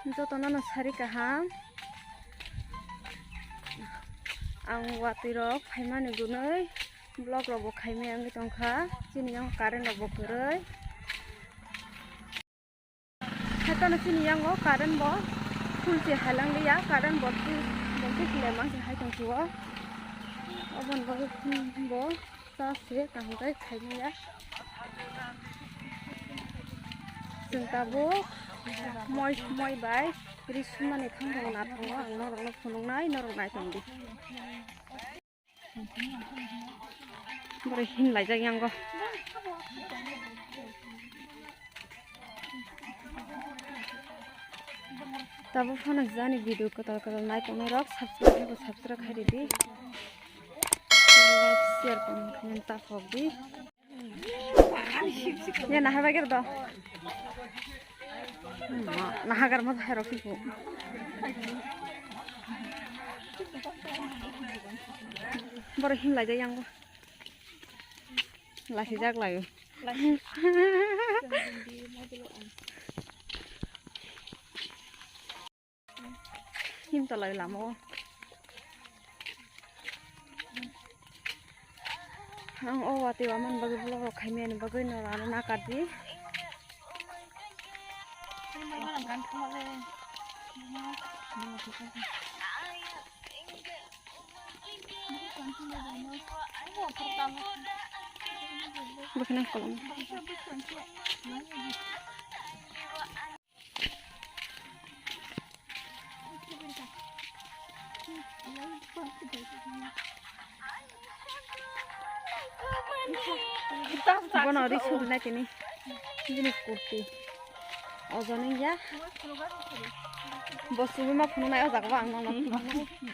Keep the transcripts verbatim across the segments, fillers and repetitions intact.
Jotono no sari kaham. Ang watwi rok phaimani gunui vlog rok bo khaimani wngwi tongkha. Chini yang current rok bo kwrwi. Haitano chini yango current bo full se hailang liya, current bo full, bo full se lemang se hai tong sio. Obon bo, bo ta se kaham kai khai liya. Chwng tabuk moi, moi bai ri sumani thang tongo, na tongo, ang norok no phunuknai, norok nai tong di. Bwrwi himlaijak yango. Tabuk phano jani video kwtal kwtal nai tongnai rok subscribe khe bo subscribe khai ridi. Like share comment khe ta phok di. Ya naharbai khe do. Nahagar mo hai rok khe. Bwrwi himlaijak yango. Lasijak laio. Him tolai lama o. Ang o watwi wamani bagwi vlog rok khaimani bagwi norok ano nakardi. Bwkhwnai kolom. Bono ri suri na tini. Bini kurti. Ojon wngya. Bo subui ma phunuknai o jaga o ang nono.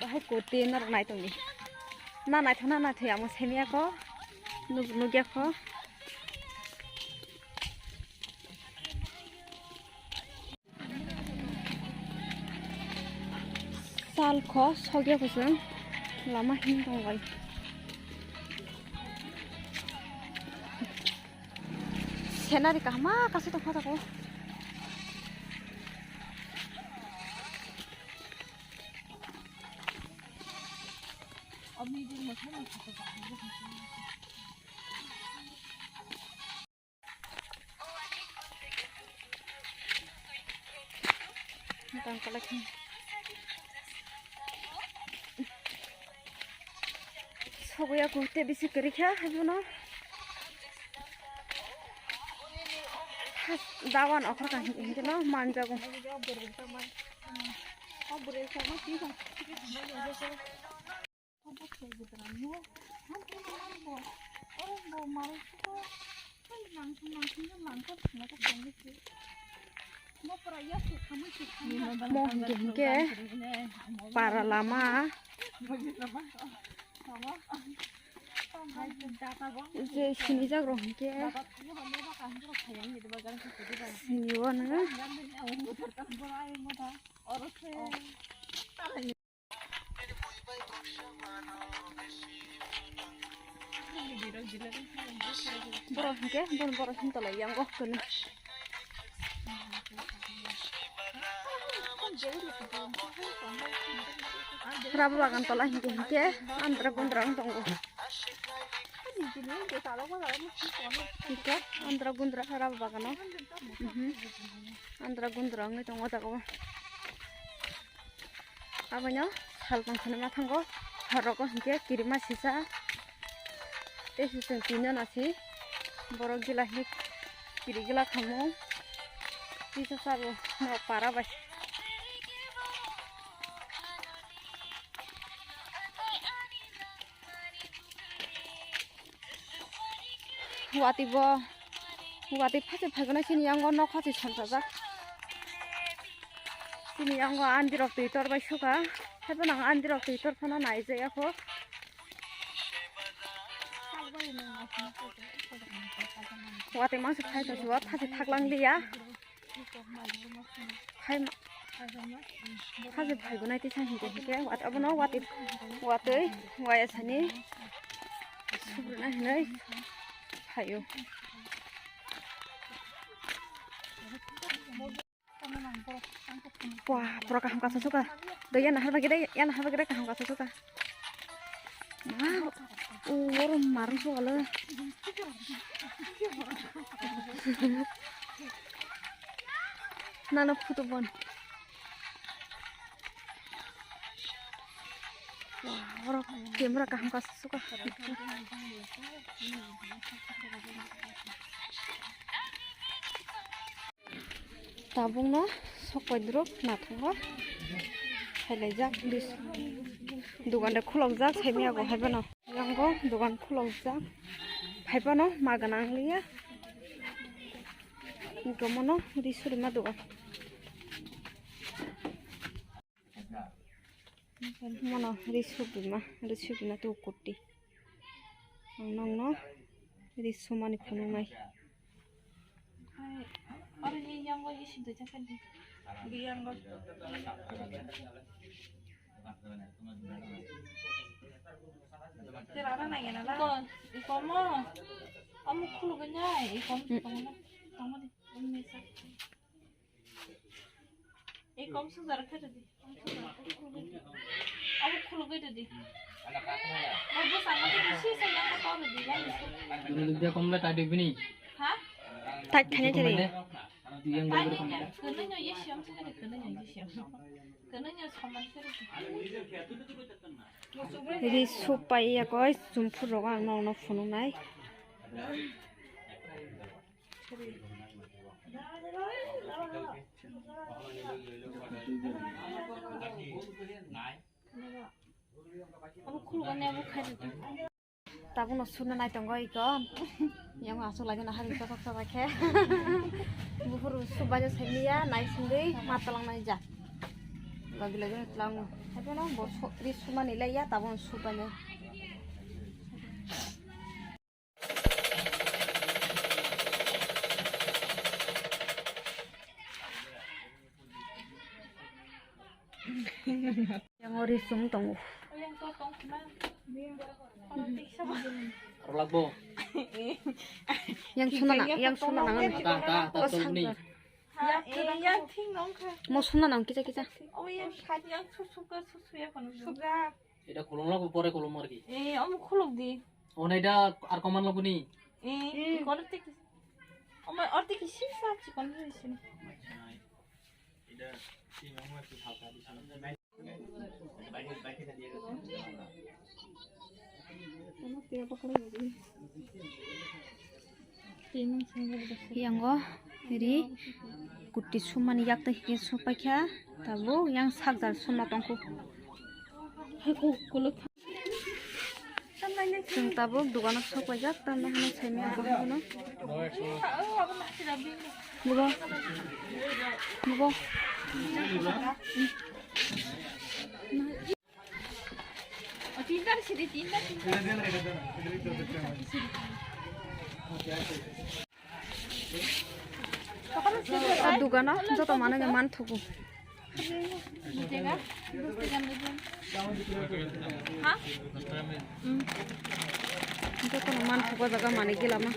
Bahai kurti norok nai tongdi. Na naithok na naithok amo semiya kho. Nuk-, nukya kho. Sal kho sokya kho chwng lama him tong bai. Scenery kaham ma kasi tong kho tako. Sogoya kute bisi kwrwi kha haibono. Dawan okhor ka hinkhe no manjago. Mo hinkhe hinkhe para lama. Je sinijak rok hinkhe sini o nw. Borok hinkhe, bon borok hin tolai yang o kunu. Rubber bagan tola hinkhe hinkhe andra gundra wng tongo. Hinkhe andra gundra rubber bagano. Mhm. Andra gundra wngwi tongo o jaga o. Abono sal tongthani ma thango, horogo hinkhe kirima sisa. Tei se chwng tino nasi borok gila hi kiri gila khamu. Tisa sabo norok para bai. Watwi bo, watwi phasi phaigonai chini yango nok phasi samsajak. Chini yango andirok twi tor bai suka. Haiphano ang andirok twi tor phano naijaya kho. Watwi mangsa phai tongsi o phasi thaklang liya. Hai ma-, haje phaigonai tisa hinkhe hinkhe wat-, abono watwi, watwi waya sani subruna hinwi phaio. Wah, pura kaham kasa suka. Doi yana harba gede, yana harba gede kaham kasa suka. Wah, oro marung suka lo. Nana photo bon. Wah, oro camera kaham kasa suka. Tabukno sok paidruk naithogo. Hailaijak bis-, dogan de khulokjak, saimaya bo haiphano. Yango dogan khulokjak, haiphano ma gana wngya. Gomono ri surima dogan. Mono ri subima, ri subima tu kurti. Ang nokno ri sumani phunuknai. Aro ni yango isi dui ta kadi. Di yango. Tera na nai na la. Iko, iko mo. Amu khulu ganya, iko mo. Iko mo di. Iko mo sujar kadi. Abo khulugwi rwdi. Bo bwskango tei sisa yang kotor rwdi, yang isu. Rwdi de komle tai dibini. Ha? Tai thani thani. Yang tai dibini komle. Kwnwi no ye siyam thani, kwnwi no ye siyam. Kwnwi no saman thani. Ri supai ya koi, jumphur rogo ang nokno phunuknai. Tabukno suna nai tongo iko. Yang asuk lagi na hari chokok chokok khe. Buphuru subaino saimanya nai singwi ma talang nai ja. Lagi lagi tlang. Haibano bo so-, ri sumani lai ya tabukno subaino. Yang ori sum tongo. Rolak bo. Yang suna na, yang suna na. Ta, ta, ta, tolni. Mo suna nang kisa kisa. Eta khulum lok pore khulum ar ki. Eh, omo khuluk di. Ona eta ar koman lok ni. Eh, kore te ki. Omo orte ki sisa chikon ni sini. Yango ri kuti sumani yak twi hwnkhe supaikha tabuk yang sakjal sumna tongkhu. Chwng tabuk dogano sok paijak tamni hwnwi saimanya bo hwnwi. Mugo. Mugo. O dogano joto manwi man thugo. Jotono man thugo jaga manwi gila ma.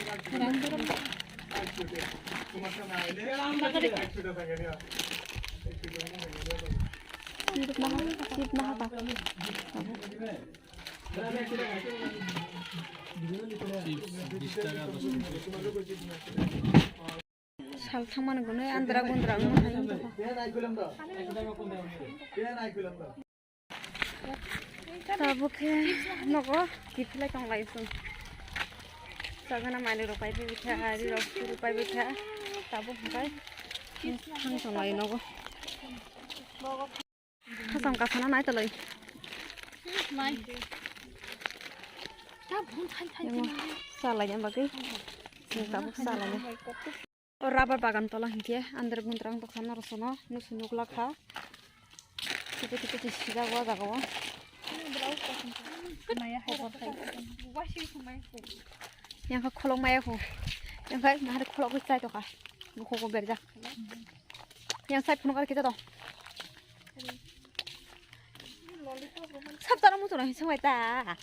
Sal thangmani gwnwi andra gundra wngma hai wngkha. Tabuk khe nogo kiphilai tonglai chwng. Chagana manwi rok pai phai bwkha, ari rok suri pai bwkha. Tabuk hwnkhe thang tonglai nogo. Khasam kasana nai toloi. Nai. Tabuk thai thai. Salai bagwi. Tabuk salai. O rubber bagan tola hinkhe andar gundra wng tongkha norok sono nusu nukla kha. Kichi kichi kichi sijak o jaga o. Yang kha kholok maya khu. Yang kha nahari kholok chai tokha. Bukhuk o berjak. Yang side phunuk ar kisa to. Sab tara muchung nang sung bai ta.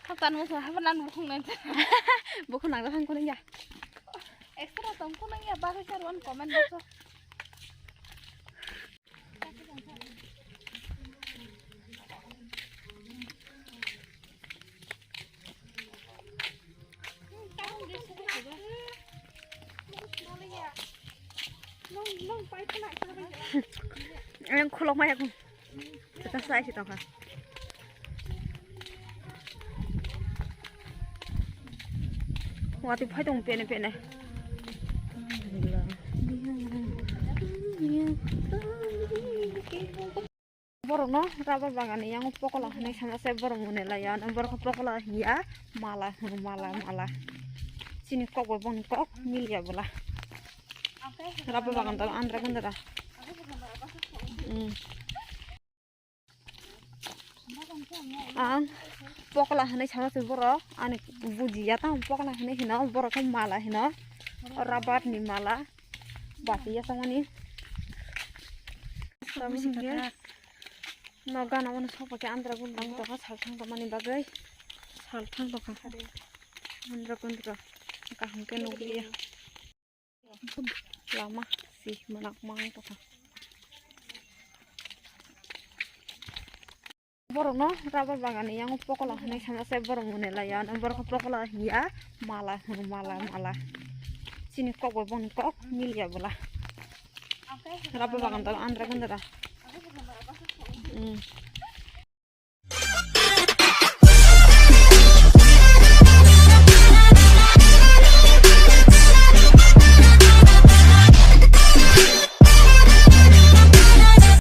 Sab tara muchung habo nan bukhung nang ta. Bukhung nang ta hang kuning ya. Extra tong kuning ya bagwi sar wan comment box o. Ang khulok maya kung. Tata sai si tongkha. Wati phai tong pene pene. Borok no rubber bagan ni yang pokola hinwi sama se borok mone laiya, borok pokola hiya, mala hwn mala mala. Chini kok bo boni kok miliya bwla. Rubber bagan dal andra gandra. Hmm. Ang pokola hinwi sama se borok, ani bujiya tamo pokola hinwi hino, borok khe mala hino, rubber ni mala, bati ya tongmani. Tamo hinkhe no gana mani sokpakhe andra gundra tongkha, salthang tongmani bagwi, salthang tongkha. Andra gundra kaham khe nukliya. Lama si manak mang tongkha. Borok no rubber bagan ni yang pokola hinwi sama se borok mone laiya, borok pokola hiya, mala hwn mala mala. Chini kok bo boni kok miliya bwla. Rubber bagan dal andra gandra. Hmm.